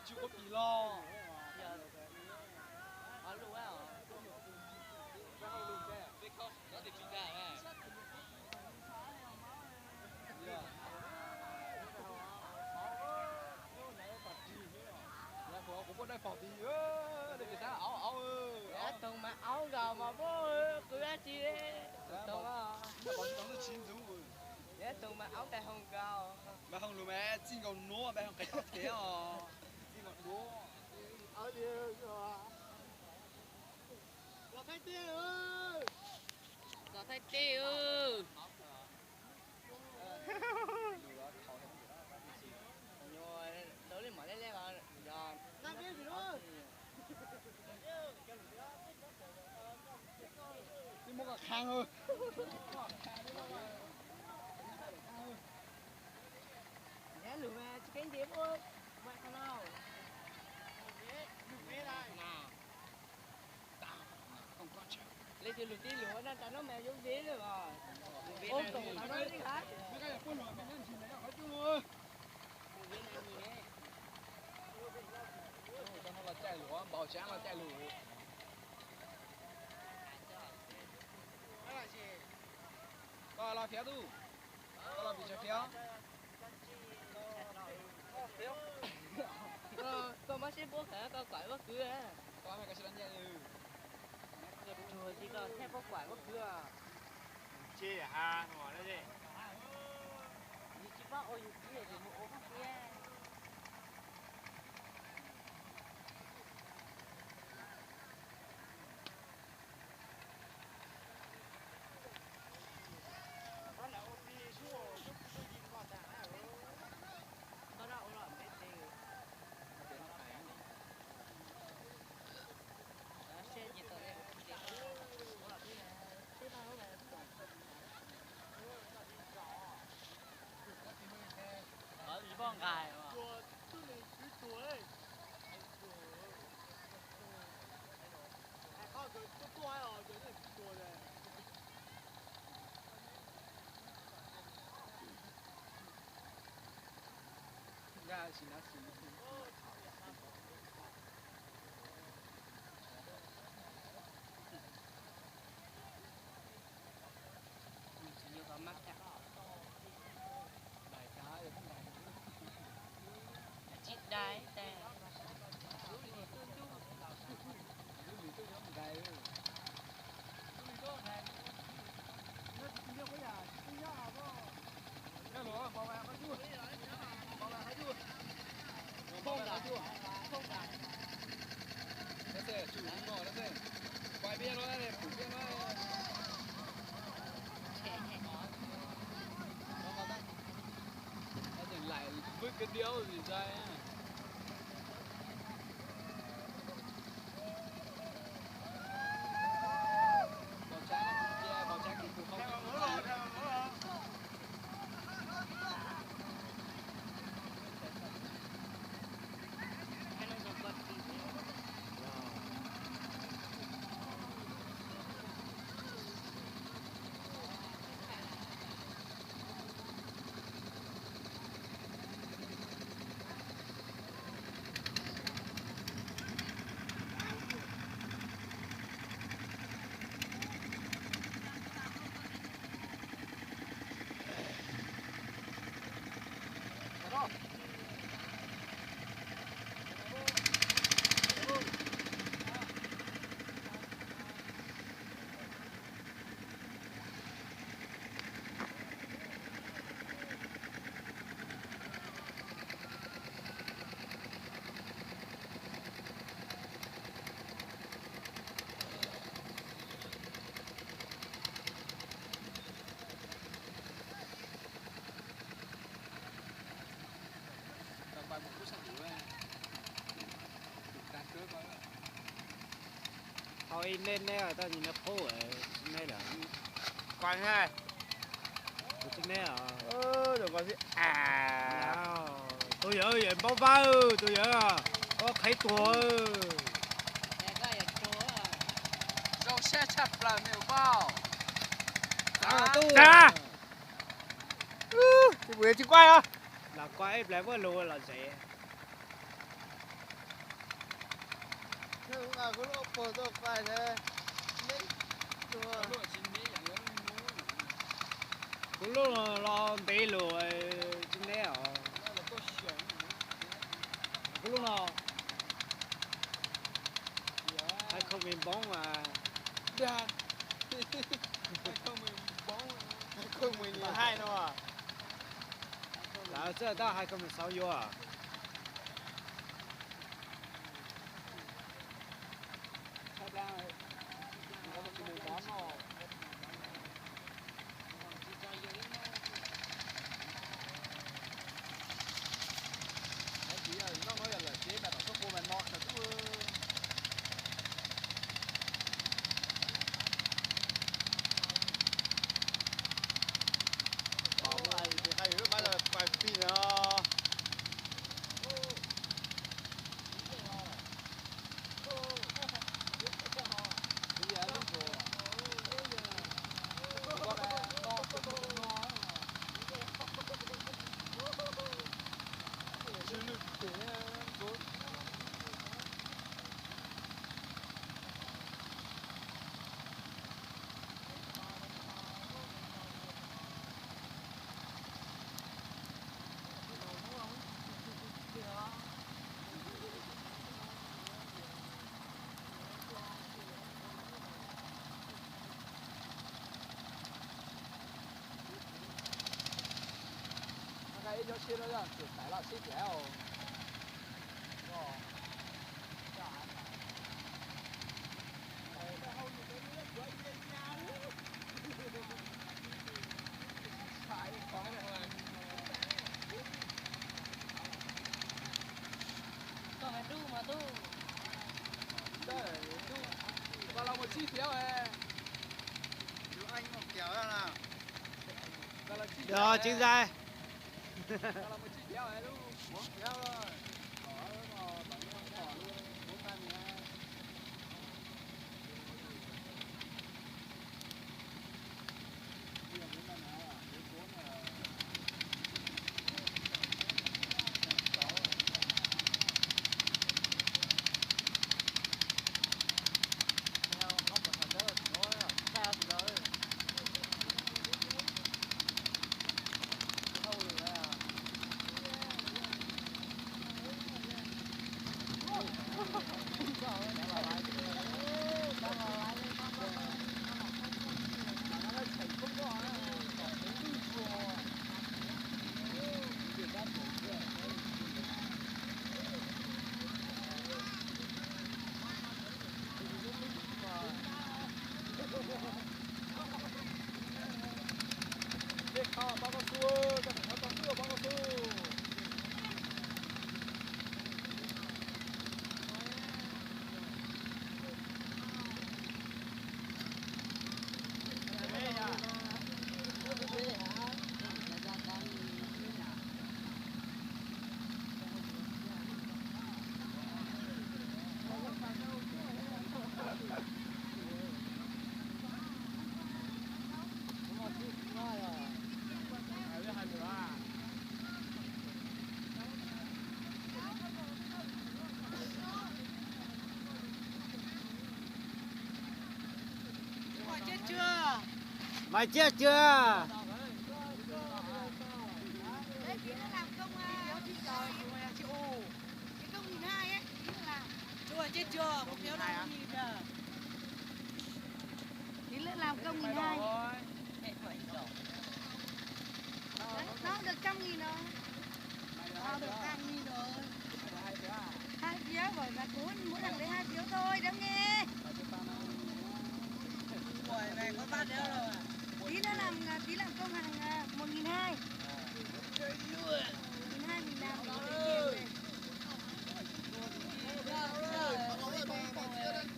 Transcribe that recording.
Tsis kub pis los. Kuv puab dai pom tis, dai pom tis, aub aub. Toog mas aub nkaus mas puab qw dab tsi. Toog, toog mas aub npai hoo nkaus. Npai hoo lug mas txij nkaus nuav npai hoo qes tom kev os. Txij nkaus nuav. Los Thaib teb, los Thaib teb. Twb muab koj khaav. Lug mas tsis keeb ntsis puab, leej twg lug tib lug na tas no mas yuav vev lawm os. Ua toom tas no li hab. Cov no los caij lug, npaum tsav los caij lug. Koj los fiav tub, koj los pim tsav fiav. Koj mob siab puab khav koj kuam pob kws. Koj mas koj tsis los nyiaj. Tsuag tsis koj thiaj puab kuam pob kws. Tsis ha nua na. Yus tsis paub ua yus txiv yus mus ua pob kws. Tau ib neb neb tau nyi neb qub neb lawm. Kuv tsis neb os. Tus yawg yawm npau vab, tus yawg ob qhev tuag. Zoo siab tshaj plaws me ua. Tsis kuaj os. Los kuaj ib pliag muab lus los zem. Kuv lub los ntev lawm tsis neb os. Kuv lub no hai không mười bốn à. Hai không mười hai no. Lawv xwb tab hai không mười sáu yuav. Ib cov tsheb no yog txawm taiv los tsheb tiag. Koj hais dub mas tub. Koj los mus tsheb tiag. Yog tsis zais. Maiv Txiaj Cuag. Ua Txiaj Cuag, một phiếu năm mươi nghìn kìa. Tí nữa làm công nghìn hai. Nó được trăm nghìn rồi. Ờ, được tám nghìn rồi. Hai phiếu, bảo là cứ mỗi thằng lấy hai phiếu thôi, đéo nghe. Ui, này có bát đéo đâu à? Tí nữa làm, tí làm công hàng, à, một nghìn hai.